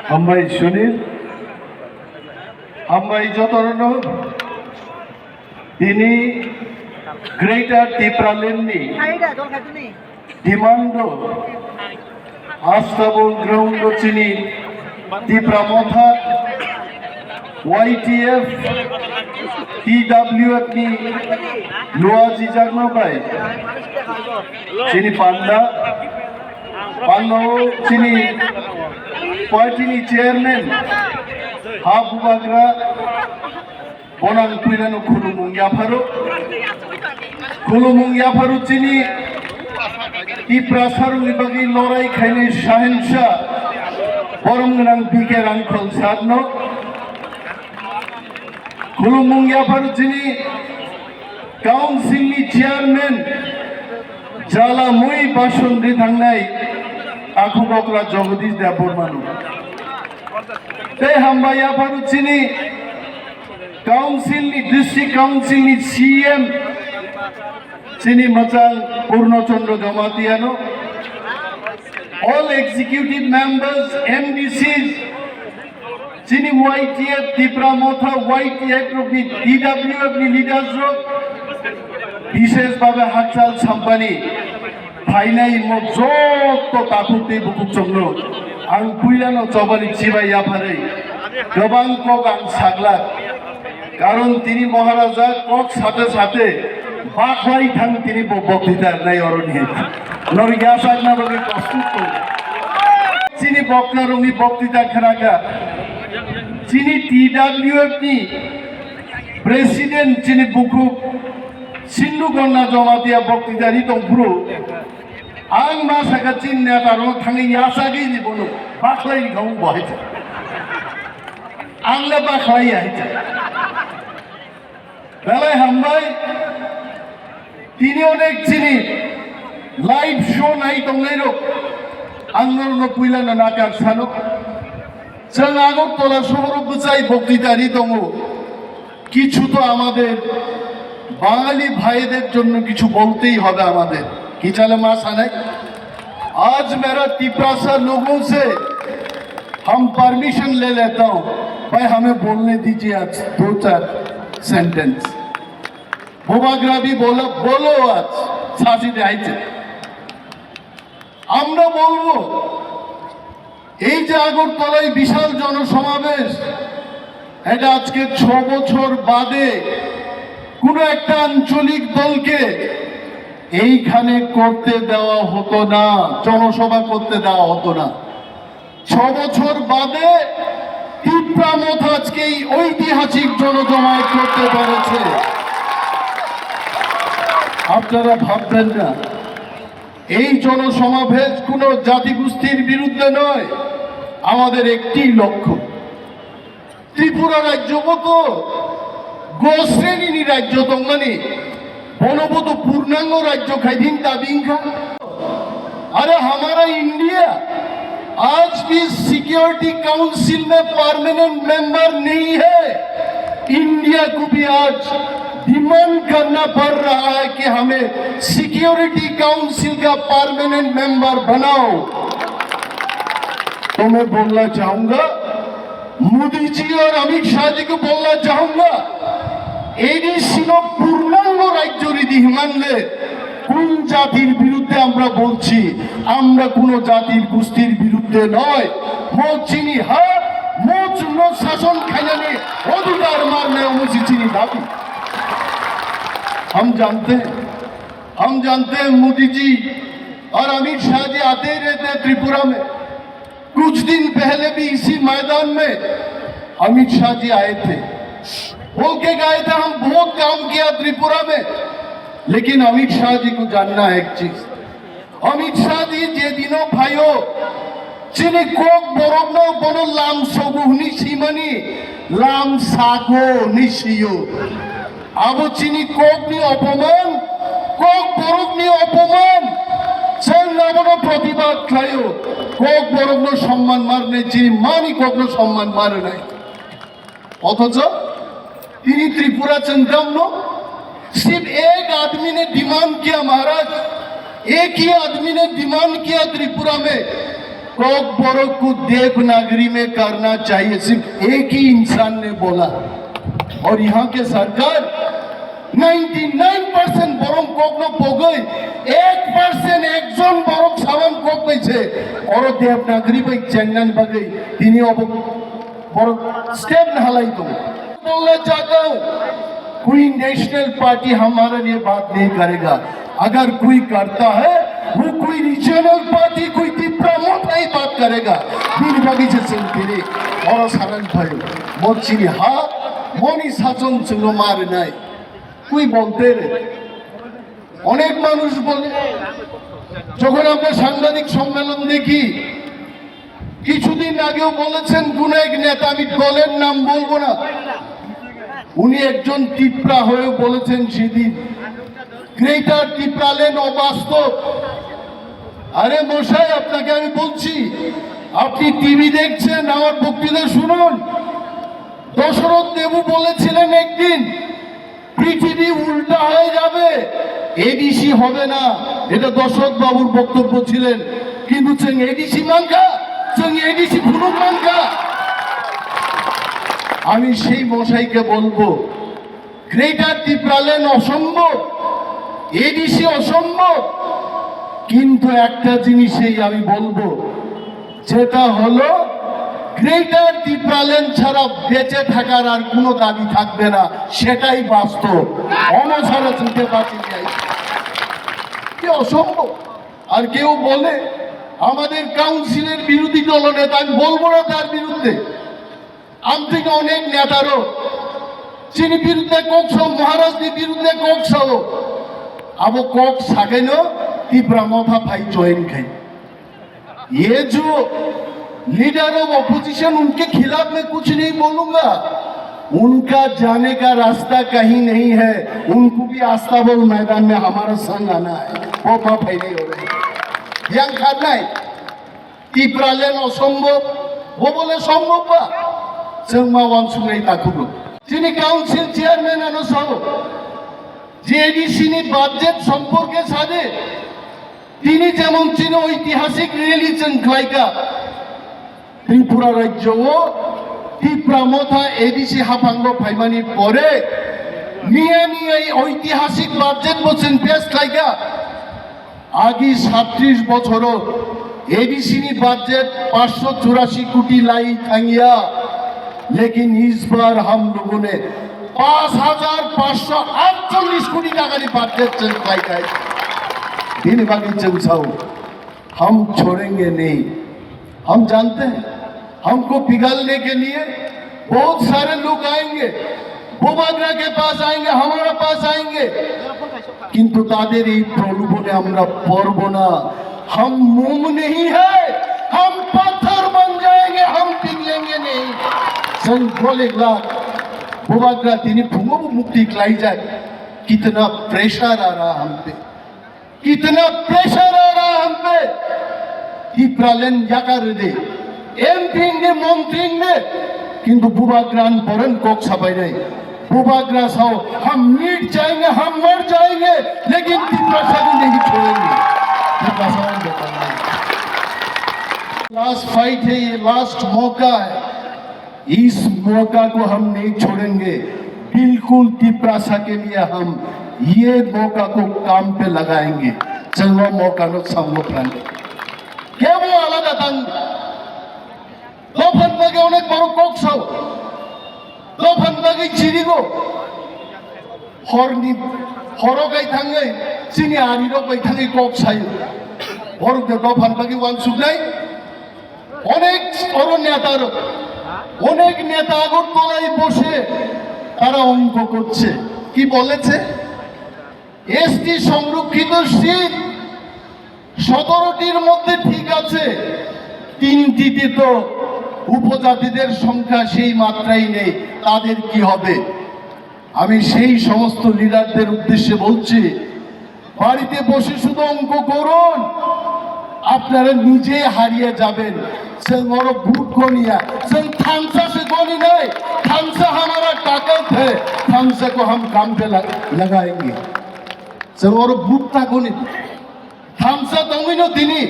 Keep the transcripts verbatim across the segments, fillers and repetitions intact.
Hambai Sunil, hambai jotono. Tini Greater Tipraland ni demand o Astabon ground o chini Tipra Motha, Y T F, T W F ni luajijakma bai chini panda, panda o chini party ni chairman ha bubagra, bono ang puilano khulumung yapharo. Khulumung yapharo chini Tiprasa rokni bagwi lorai khainai Shahenshah borom gwnang B K Rangkhol sir no. Khulumung yapharo chini council ni chairman jala mui bason ri thangnai Akhu Bokra Jagadish Debbarma no. Tei hambai yapharo chini council ni, district council ni C M chini mwchang Purno Chandra Jamatia no, all executive members, M D Cs, chini Y T F, Tipra Motha, Y T F rokni, T W F ni leaders rok, bishesh bhabe Hakchal Sampani phainai mo jotto takhuk tei bukhuk chongno ang puilano chobani chibai yapharwi kwbang kok ang saglak. Karon tini Maharaja kok sate sate bakhlai thang tini bo boktita nai oroni. Nor yasakna bagwi kostuk tong. Chini bokna rongni boktita khnaka. Chini T W F ni president chini bukhuk Sindhu Gonna Jamatia boktita ri tong phuru. Ang ma saka chini neta rok thangwi yasagwi ni bono bakhlai ni khaung bo hai. Ang le bakhlai ya hai. Belai hambai, tini onek chini live show nai tongnai rok, ang norokno puila no nakar sano. Chwng Agartala sohoro bwchai boktita ri tongo. কিছু তো আমাদের বাঙালি ভাইদের জন্য কিছু বলতেই হবে আমাদের। কি চালে মা সানাই? आज मेरा तिपरासा लोगों से हम परमिशन ले लेता हूँ, भाई हमें बोलने दीजिए आज दो चार sentence. Bubagra bhi bolo, bolo aaj, sasi de aise. আমরা বলবো, এই যে আগরতলায় বিশাল জনসমাবেশ, এটা আজকে ছ বছর বাদে কোনো একটা আঞ্চলিক দলকে এইখানে করতে দেওয়া হতো না, জনসভা করতে দেওয়া হতো না। ছ বছর বাদে তিপ্রা মথ আজকে এই ঐতিহাসিক জনজমায়েত করতে পেরেছে। আপনারা ভাববেন না, এই জনসমাবেশ কোনো জাতিগোষ্ঠীর বিরুদ্ধে নয়, আমাদের একটি লক্ষ্য। ত্রিপুরা রাজ্য মতো গ শ্রেণীর রাজ্য তংমানি, বনবত পূর্ণাঙ্গ রাজ্য খাইদিন দাবি ইনখা। अरे हमारा इंडिया आज भी सिक्योरिटी काउंसिल में परमानेंट मेंबर नहीं है। इंडिया को भी आज डिमांड करना पड़ रहा है कि हमें सिक्योरिटी काउंसिल का परमानेंट मेंबर बनाओ। तो मैं बोलना चाहूंगा, मोदी जी और अमित शाह जी को बोलना चाहूंगा, এডিসি নো পূর্ণাঙ্গ রাজ্য যদি হিমানলে কোন জাতির বিরুদ্ধে আমরা বলছি? আমরা কোনো জাতির গোষ্ঠীর বিরুদ্ধে নয়। মো চিনি হা, মো চুনো শাসন খাইনানি অধিকার মারনে অমুসি চিনি দাবি। हम जानते हैं, हम जानते हैं मोदी जी और अमित शाह जी आते ही रहते हैं त्रिपुरा में। कुछ दिन पहले भी इसी मैदान में अमित शाह जी आए थे, बोल के गए थे, हम बहुत काम किया त्रिपुरा में। लेकिन अमित शाह जी को जानना है एक चीज, अमित शाह जी जे दिनों भाइयों chini kok borok no bono lam sogo hwnwi simani lam sago hwnwi siyo। Abo chini kokni opoman, kok borokni opoman, chwng abono protibad khlaio, kok borokno somman marnai, chini mani kokno somman marnai। অথচ তিনি ত্রিপুরা চন্দ্রাম নো सिर्फ एक आदमी ने डिमांड किया महाराज, एक ही आदमी ने डिमांड किया त्रिपुरा में कॉकबोरोक को देवनागरी में करना चाहिए, सिर्फ एक ही इंसान ने बोला। और यहाँ के सरकार ninety nine percent borok kokno pogwi, ek percent ekjon borok saman kok bai se, oro Devanagari bai chengnani bagwi tini obo borok step na halai tongo. बोलना चाहता हूँ, कोई नेशनल पार्टी हमारे लिए बात नहीं करेगा। अगर कोई करता है, वो कोई रीजनल पार्टी, कोई तिप्रा मोथा ही बात करेगा। Bini bagwi se chwng tini oro sanani phaio. Bo chini ha, boni sachon chwngno ma rwnai. कोई बोलते रहे। অনেক মানুষ বলে, যখন আমরা সাংবাদিক সম্মেলন দেখি, কিছুদিন আগেও বলেছেন কোন এক নেতা, আমি দলের নাম বলবো না, উনি একজন তিপ্রা হয়েও বলেছেন সেদিন, গ্রেটার তিপ্রাল্যান্ড অবাস্তব। আরে মশাই, আপনাকে আমি বলছি, আপনি টিভি দেখছেন, আমার বক্তৃতা শুনুন। দশরথ দেবু বলেছিলেন একদিন, পৃথিবী উল্টা হয়ে যাবে, এডিসি হবে না, এটা দশরথ বাবুর বক্তব্য ছিলেন। কিন্তু চং এডিসি মানকা, চং এডিসি ফুলুক মানকা। আমি সেই মশাইকে বলবো, গ্রেটার তিপ্রাল্যান্ড অসম্ভব, এডিসি অসম্ভব, কিন্তু একটা জিনিসেই আমি বলবো, যেটা হলো গ্রেটার তিপ্রাল্যান্ড ছাড়া বেঁচে থাকার আর কোনো দাবি থাকবে না, সেটাই বাস্তব। অনশনে চলতে পারছি যাই, কি অসম্ভব। আর কেউ বলে আমাদের কাউন্সিলের বিরোধী দলনেতা, আমি বলবো না তার বিরুদ্ধে, আমটিকে অনেক নেতারও যিনি বিরুদ্ধে ককসহ, মহারাজনি বিরুদ্ধে ককসহ, আবো ককসাকেনো তীব্র মথা ভাই জয়েন খাই। ये जो लीडर ऑफ ऑपोजिशन, उनके खिलाफ मैं कुछ नहीं बोलूंगा। उनका जाने का रास्ता कहीं नहीं है। उनको भी अस्ताबल मैदान में हमारा संग आना है। वो बाप है नहीं हो रहे। Yang karnai, Tipraland osombob, bo bole sombob ba? Chwng ma uansuknai takhuk rok. Chini council chairman ano sao, J D C ni budget somporke sade, tini jemon chini oitihasik rally chwng khlaika, Tripura rajyo o Tipra motha A D C haphango phaimani pore miya miya ei oitihasik budget bo chwng pass khlaika. Agi satris bochoro A D C ni budget panchsho churashi koti lai thangya, lekin is bar hum logon ne panch hajar panchsho atchollish koti taka ni budget chwng khlai khai. Bini bagwi chwng sao, hum chhodenge nahi. हम जानते हैं, हमको पिघलने के लिए बहुत सारे लोग आएंगे, बुबाग्रा के पास आएंगे, हमारे पास आएंगे, কিন্তু তাদের এই প্রলোভনে আমরা পড়ব না। हम मोम नहीं है, हम पत्थर बन जाएंगे, हम पिघलेंगे नहीं। संग बोले लाख, बुबाग्रा tini phungo bo mukti khlaijak, कितना प्रेशर आ रहा हम पे। कितना प्रेशर आ रहा हम पे। Tipraland yakar de, M P de, montri de, kintu bubagra ni boron kok sabai nai. Bubagra sao, हम मिट जाएंगे, हम मर जाएंगे, लेकिन तिप्रासा को नहीं छोड़ेंगे। तिप्रासा को नहीं छोड़ेंगे। लास्ट फाइट है, ये लास्ट मौका है। इस मौका को हम नहीं छोड़ेंगे, बिल्कुल तिप्रासा के लिए हम ये मौका को काम पे लगाएंगे। Chwng o mokano samlo phrangdi. Kebo alada tang. Dophani bagwi onek borok kok sao. Dophani bagwi chirigo. Horni, horo gai thangwi chini arirok bai thangwi kok sayo. Borok de dophani bagwi uansuknai. অনেক বড় নেতার, অনেক নেতা আগরতলায় বসে তারা অঙ্ক করছে। কি বলেছে? এসটি সংরক্ষিত সিট সতেরোটির মধ্যে ঠিক আছে, তিনটিতে তো উপজাতিদের সংখ্যা সেই মাত্রাই নেই, তাদের কি হবে? আমি সেই সমস্ত লিডারদের উদ্দেশ্যে বলছি, বাড়িতে বসে শুধু অঙ্ক করুন, আপনারা নিজেই হারিয়ে যাবেন। Chwng oro vote goniya, chwng thansa se goni nai, thansa hamara takat hai, thansa ko hum kam pe la-, lagayenge. Chwng oro vote ta goni. Thansa tongwino tini,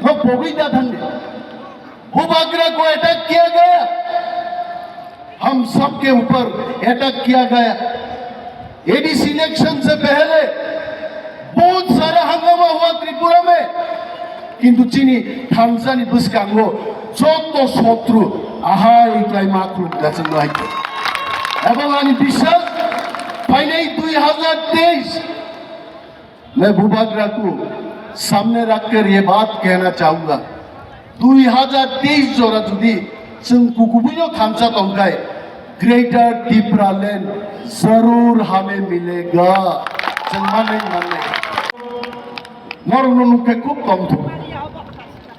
rok pogwi da thangdi. Bubagra को अटैक किया गया, हम सबके ऊपर अटैक किया गया। ADC election से पहले बहुत सारा हंगामा हुआ त्रिपुरा में, किंतु चीनी थानसानी बुस्कांगो जोतो शत्रु आहाई क्लाई माखलुक गचन लाइक। एवं आनी विश्वास फाइनल दुई हजार तेईस मैं बुबागरा को सामने रखकर ये बात कहना चाहूंगा, दुई हजार तेईस जोरा जुदी जों कुकुबुनो थामसा तंगखाय, ग्रेटर टिप्रा लैंड जरूर हमें मिलेगा। जों माने माने। नरनो नुखे खूब कम थो।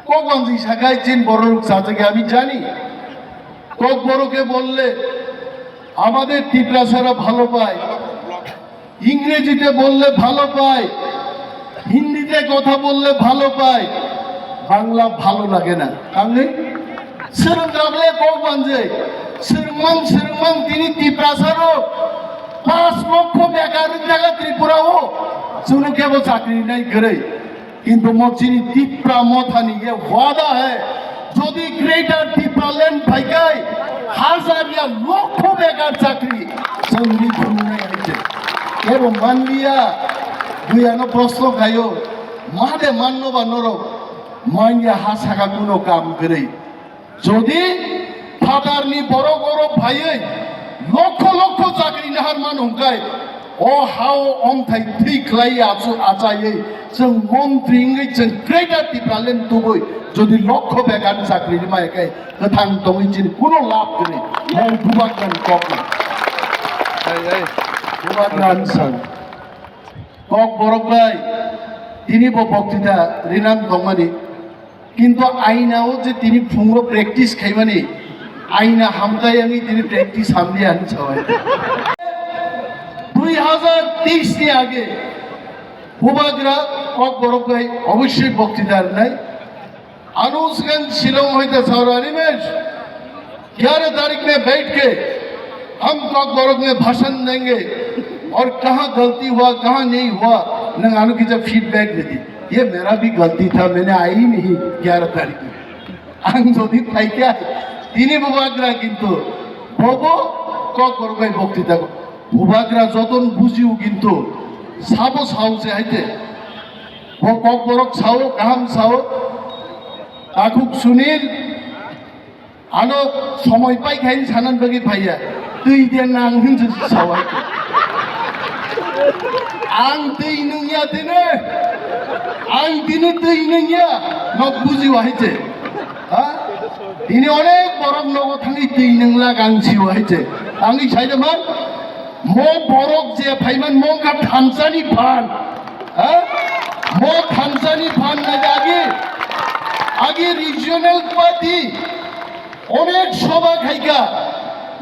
कोकवांजी सगाई चीन बड़ो लोग साथ गया, अभी जानी। कोक बड़ो के बोलले, আমাদের টিপ্রাসারা ভালো পায়। ইংরেজিতে বললে ভালো পায়, হিন্দিতে কথা বললে ভালো পায়, বাংলা ভালো লাগে না। তাহলে স্বরূপ রাখলে কো বানজে, স্বরূপমান, স্বরূপমান তিনি টিপ্রাসারও পাঁচ লক্ষ বেকার জায়গা ত্রিপুরাও চুলুকে বো চাকরি নাই করে। কিন্তু মচিনি টিপ্রা মথানি ইয়ে ওয়াদা হে, যদি গ্রেটার টিপ্রা ল্যান্ড ভাইকাই হাজার ইয়া লক্ষ বেকার চাকরি সঙ্গী ধুমনাই হইছে। এবং মানলিয়া দুইয়ানো প্রশ্ন খাইও, মাদে মান্য বা নরক, মাইয়া হাসাকা কোনো কাম করে। Jodi phatarni borok oro phaiwi lokho lokho chakri naharmano hwnkhe, o ha-o omthai thwi khlai achu-, achaiwi chwng montri wngwi chwng Greater Tipraland tubui jodi lokho bekarni chakri rwmai khe kwthang tongwi chini kuno lab kwrwi, mol bubagrani kokno. Bubagrani sal. Kokborok bai tini bo boktita rinan tongmani. Kintu aina o je tini phungo practice khaimani, aina hamkha yangwi tini practice hamliya hinwi sawi. Dui hazar teis ni age Bubagra Kokborok bai obossoi boktita rwnai. Anuj Khan Shillong hoite saura Animesh, ग्यारह तारीख में बैठ के हम कॉकबोरोक में भाषण देंगे और कहाँ गलती हुआ, कहाँ नहीं हुआ, nang ano kisa feedback de di. Ye mera bhi galti tha, maine aayi nahi ग्यारह तारीख mein. Ang jodi phaikha, tini Bubagra kintu bobo Kokborok bai boktita. Bubagra joton bujiu kintu sabo sao se haite. Bo Kokborok sao, kaham sao. Takhuk Sunil, Ano somoi pai khe sanan bagwi phaiya. Twi de nang hinse sawai. Ang twi nungya tene. Ang tini twi nungya. Nok buji wahai se. Ha? Tini onek borok nogo thangwi twi nungla gang si wahai se. Ang i saida man. Mo borok je phaiman mo ka thansani phan. Ha? Mo thansani phan na agi. Agi regional party. Onek soba khaikha,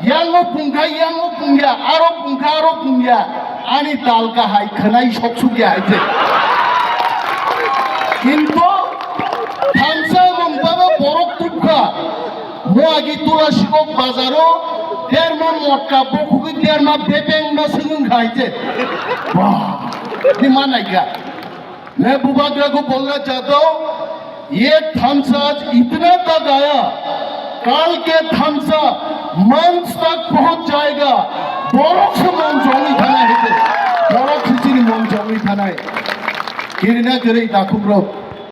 yango pungkha, yango pungya, aro pungkha, aro pungya, ani tal kahai khwnai sok sukya hai se. Kintu thansa mung baba borok tukha, mo agi Tulasikok bazaro, derma motka bokhugwi derma bebengma swngwng khai se. Bah, ni manaikha. मैं बुबाग्रा को बोलना चाहता हूँ, ये थामसा आज इतना तक आया, कल के थामसा मंच तक पहुंच जाएगा। Borok se mon jongwi thanai hete, borok se chini mon jongwi thanai. Kirina kiri dakhuk rok,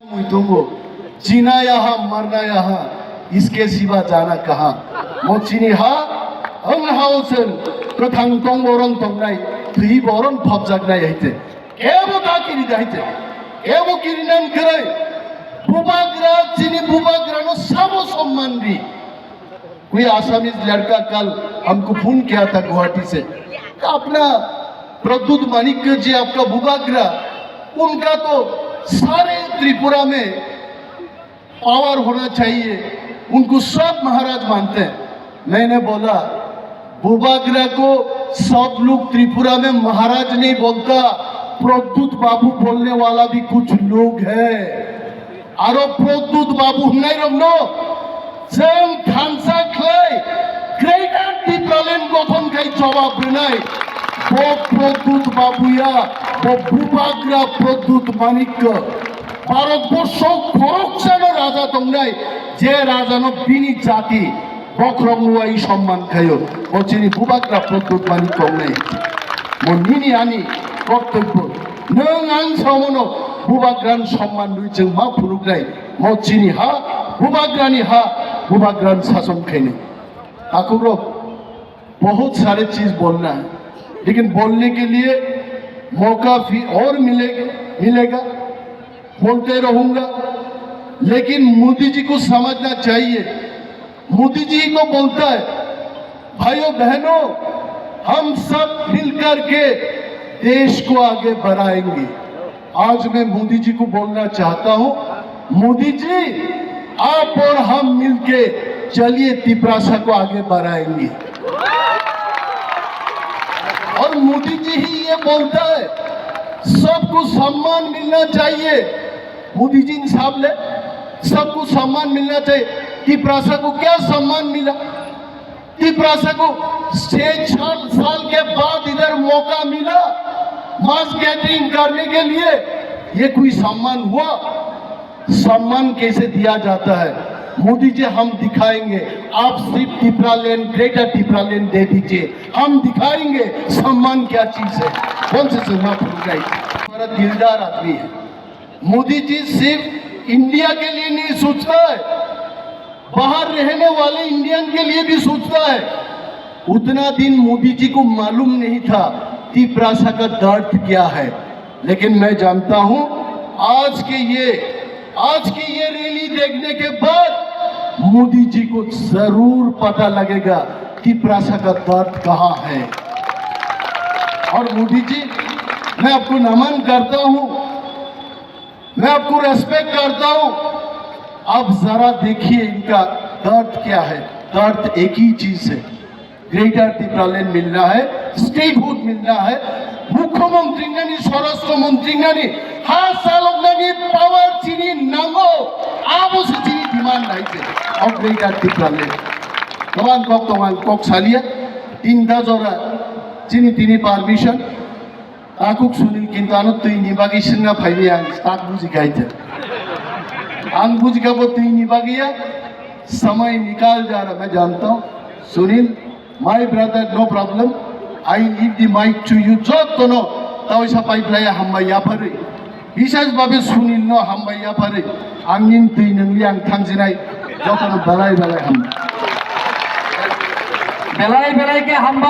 mui tongo, jina yaha, marna yaha, iske siwa jana kaha. Mo chini ha, ang hao sen, kwthang tong borong tongnai, thwi borong phobjaknai hete. Kebo ta kiri da hite. Kebo kiri nan kere. Bubagra, chini bubagra no samo somman di. कोई आसामीज लड़का कल हमको फोन किया था गुवाहाटी से, अपना प्रद्युत माणिक्य जी आपका बुबाग्रा, उनका तो सारे त्रिपुरा में पावर होना चाहिए, उनको सब महाराज मानते हैं। मैंने बोला, बुबाग्रा को सब लोग त्रिपुरा में महाराज नहीं बोलता, प्रद्युत बाबू बोलने वाला भी कुछ लोग है। Aro Pradyut Babu hwnnairokno chwng thansa khlai Greater Tipraland gothon khai jawab rwnai. Bo Pradyut Babu ya, bo Bubagra Pradyut Manikya. Bharatborsho khoroksano raja tongnai, je rajano bini jati bokhorok nuwai somman khaio, bo chini bubagra Pradyut Manik tongnai. Mo nini ani kortobyo, nwng ang samono bubagrani somman nui chwng ma phunuknai, mo chini ha, bubagrani ha, bubagrani sason khainai. Takhukrok, बहुत सारे चीज बोलना है, लेकिन बोलने के लिए मौका फिर और मिलेगा, मिलेगा, बोलते रहूंगा। लेकिन मोदी जी को समझना चाहिए, मोदी जी ही तो बोलता है, भाइयों बहनों, हम सब मिलकर के देश को आगे बढ़ाएंगे। आज मैं मोदी जी को बोलना चाहता हूं, मोदी जी, आप और हम मिलके चलिए तिपरासा को आगे बढ़ाएंगे। और मोदी जी ही ये बोलता है, सबको सम्मान मिलना चाहिए। मोदी जी साहब ने सबको सम्मान मिलना चाहिए। तिपरासा को क्या सम्मान मिला? तिपरासा को छह साल, साल के बाद इधर मौका मिला मास गैदरिंग करने के लिए, ये कोई सम्मान हुआ? सम्मान कैसे दिया जाता है? मोदी जी, हम दिखाएंगे, आप सिर्फ टिपरालैंड, ग्रेटर टिपरालैंड दे दीजिए, हम दिखाएंगे सम्मान क्या चीज है। कौन से सम्मान भूल गए? हमारा दिलदार आदमी है। मोदी जी सिर्फ इंडिया के लिए नहीं सोचता है, बाहर रहने वाले इंडियन के लिए भी सोचता है। उतना दिन मोदी जी को मालूम नहीं था तिपरासा का दर्द क्या है, लेकिन मैं जानता हूं, आज के ये, आज की ये रैली देखने के बाद मोदी जी को जरूर पता लगेगा तिपरासा का दर्द कहां है। और मोदी जी, मैं आपको नमन करता हूं, मैं आपको रेस्पेक्ट करता हूं। आप जरा देखिए इनका दर्द क्या है। दर्द एक ही चीज है, ग्रेटर टिपरालैंड मिलना है, स्टेटहुड मिलना है। मुख्यमंत्री nani, स्वराष्ट्र मंत्री nani, ha salok nani power chini nango, abo se chini demand hai se, of Greater Tipraland. Kaban kok tong ang kok salia, tinta jora chini tini permission. Takhuk Sunil kintu ano twi ni bagwi swngna phaimaya ang tak buji kha ite. Ang buji kha bo twi ni bagwi ya, samay nikal ja raha, main janta hu. Sunil, my brother, no problem. I leave the mic to you. Jotono tawisa pai phlaiya hambai yapharwi. Bishesh bhabe Sunil no hambai yapharwi. Ang nini twi nungli ang thangjinai. Jotono belai belai hambai. Belai belai khe hambai.